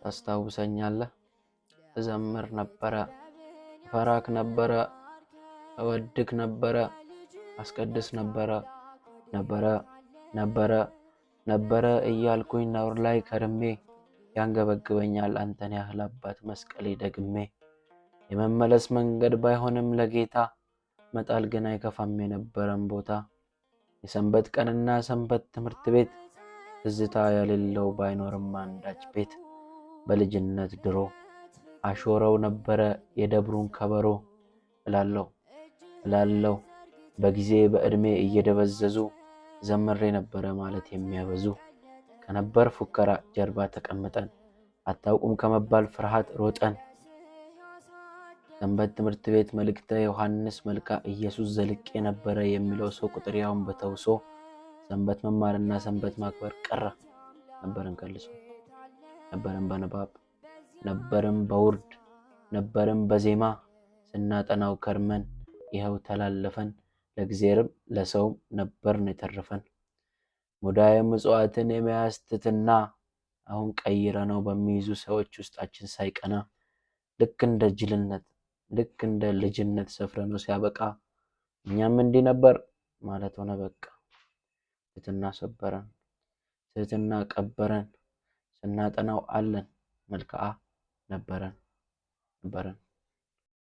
ታስታውሰኛለህ? እዘምር ነበረ፣ እፈራክ ነበረ፣ እወድክ ነበረ፣ አስቀድስ ነበረ፣ ነበረ፣ ነበረ፣ ነበረ እያልኩኝ ነውር ላይ ከርሜ ያንገበግበኛል አንተን ያህል አባት መስቀሌ ደግሜ። የመመለስ መንገድ ባይሆንም ለጌታ መጣል ግን አይከፋም የነበረን ቦታ። የሰንበት ቀንና ሰንበት ትምህርት ቤት ትዝታ የሌለው ባይኖርም አንዳች ቤት። በልጅነት ድሮ አሾረው ነበረ የደብሩን ከበሮ። እላለሁ እላለሁ በጊዜ በዕድሜ እየደበዘዙ ዘምሬ ነበረ ማለት የሚያበዙ። ከነበር ፉከራ ጀርባ ተቀምጠን አታውቁም ከመባል ፍርሃት ሮጠን። ሰንበት ትምህርት ቤት መልእክተ ዮሐንስ መልካ ኢየሱስ ዘልቄ ነበረ የሚለው ሰው ቁጥር ያውን በተውሶ። ሰንበት መማርና ሰንበት ማክበር ቀረ ነበርን ከልሶ። ነበርን በንባብ፣ ነበርን በውርድ፣ ነበርን በዜማ። ስናጠናው ከርመን ይኸው ተላለፈን፣ ለእግዜርም ለሰውም ነበርን የተረፈን። ሙዳየ ምጽዋትን የመያዝ ትሕትና አሁን ቀይረ ነው በሚይዙ ሰዎች ውስጣችን ሳይቀና። ልክ እንደ ጅልነት፣ ልክ እንደ ልጅነት ሰፍረ ነው ሲያበቃ እኛም እንዲህ ነበር ማለት ሆነ በቃ። ትሕትና ሰበረን፣ ትሕትና ቀበረን፣ ስናጠናው አለን መልክዓ ነበረን ነበረን።